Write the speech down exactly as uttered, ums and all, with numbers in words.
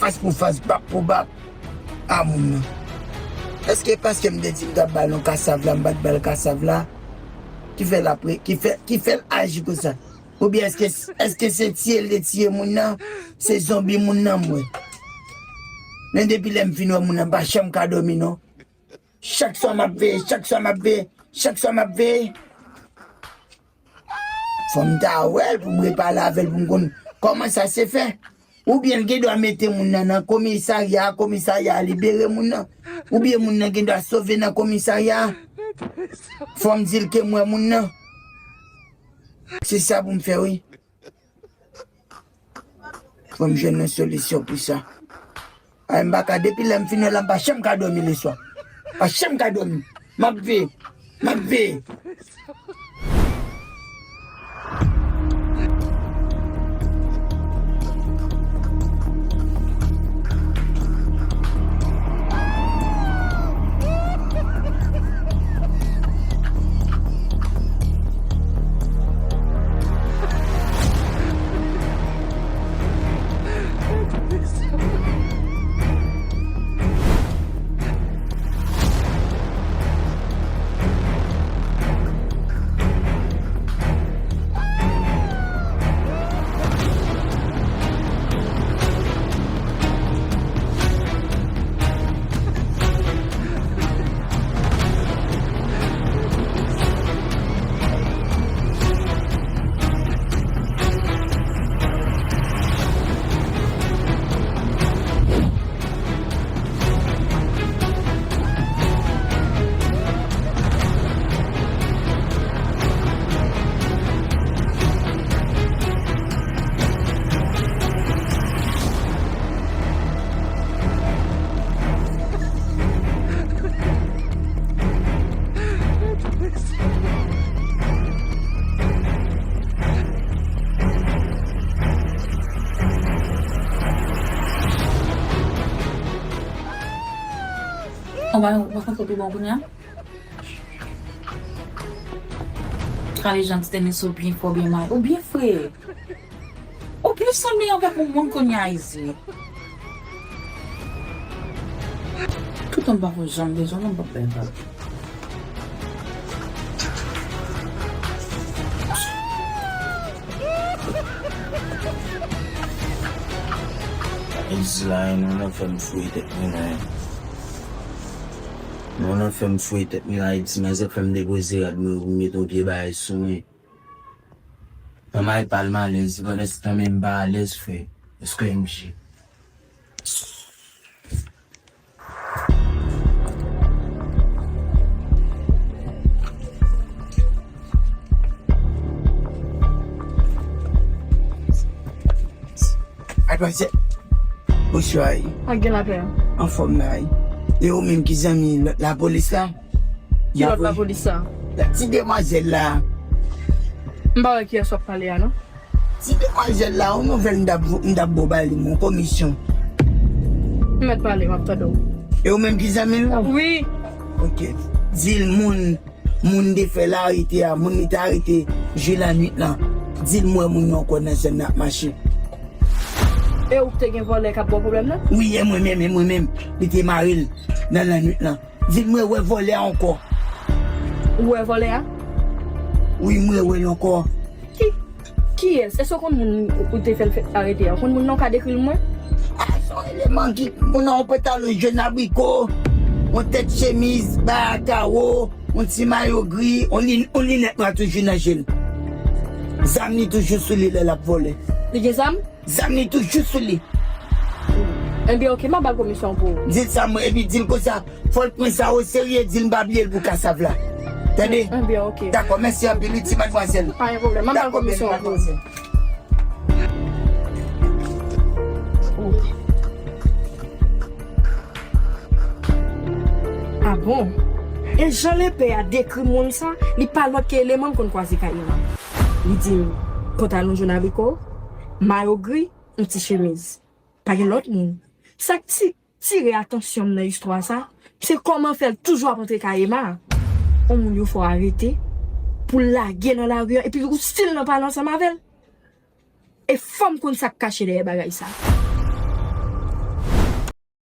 Fas pou fas, bap pou bap a moun nan. Èske paske m te di m t ap ba l yon kasav la, m pa t ba l kasav la, ki fè l apre, ki fè, ki fè l aji konsa? Oubyen èske, èske se tiye l te tiye moun nan? Se zonbi moun nan m wè. Men depi lè m fin wè moun nan, m pa janm ka dòmi non. Chak swa m ap veye, chak swa m ap veye, chak swa m ap veye. Fò m ta wè l pou m repale avè l pou m konn kòman sa se fè. Oubyen l gen dwa mete moun nan nan komisarya, komisarya a libere moun nan. Oubyen moun nan gen dwa sove nan komisarya a. Fò m di l ke m wè moun nan. Se sa pou m fè wi. Fò m jwenn yon solisyon pou sa. Ay, m pa ka, depi lè m fin wè l la, m pa janm ka dòmi leswa. Pa janm ka dòmi. M ap veye. M ap veye. Ou pa, ou pa kontre pi bon kounye a? Gade jan ti tenis ou byen fò, byen may. Ou byen fre. Ou plis sanble avèk yon moun kounye a isit. Toutan m pa konn jan m bezwen, m p ap bay vag. Edis la, nou nan fè m fouye tèt mwen la. Nou nan fè m fouye tèt mwen la, Edis, men se fè m depoze rad mwen pou m mete yon pye bagay sou mwen. Manman e pa l m alèz, se pandan se tan menm m pa alèz, frè. Èske M J? Atmansèl. Bonswa wi. Ak gen lapè. Anfòm la wi. E ou menm ki zanmi lòt lapolis la? Ki lòt lapolis sa? Ti demwazèl la. M pa wè kiyès w ap pale a non. Ti demwazèl la, yon nouvèl m t ap, m t ap ba w ba li, yon komisyon. M mèt pale, m ap tande w. E ou menm ki zanmi l? Wi. Ok. Di l moun, moun te fè l arete a, moun li te arete jou lannwit lan. Di l m wè moun nan ankò nan zòn nan ap mache. E ou k te gen vòlè k ap ba w pwoblèm nan? Wi, e mwen menm, e mwen menm. Li te mare l nan lannwit lan. Di l mwen wè vòlè a ankò. Ou wè vòlè a? Wi, mwen wè l ankò. Ki, kiyès? Èske w konn moun ou te fè l fè arete a? Ou konn moun nan, ou ka dekri l mwen? A, se yon eleman ki, moun nan yon pantalon jòn abriko, yon tèt chemiz, ba a kawo, yon ti mayo gri, yon lin-, yon linèt nwa toujou nan je l. Zam li toujou sou li lè l ap vòlè. Li gen zam? Zam li toujou sou li. Ebyen, ok, m ap ba l komisyon pou ou. Di l sa, mwen, epi di l konsa, fò l pran sa oserye, di l m pa bliye l pou kasav la. Tande? Ebyen, ok. Dakò, mèsi anpil, wi, ti madmwazèl. Pa gen pwoblèm, m ap ba l komisyon pou ou. Dakò, bèl madmwazèl. Ah bon? E jan lepè a dekri moun sa, li pa lòt ke eleman m konn kwaze kay Ema. Li di m pantalon jòn abriko, mayo gri, yon ti chemiz. Pa gen lòt moun. Sa k ti, tire atansyon m nan istwa sa, se kòman fè l toujou ap antre kay Ema. Yon moun yo fè w arete, pou l lage nan lari a, epi ou still nan pale ansanm avè l. E fò m konn sa k kache dèyè bagay sa.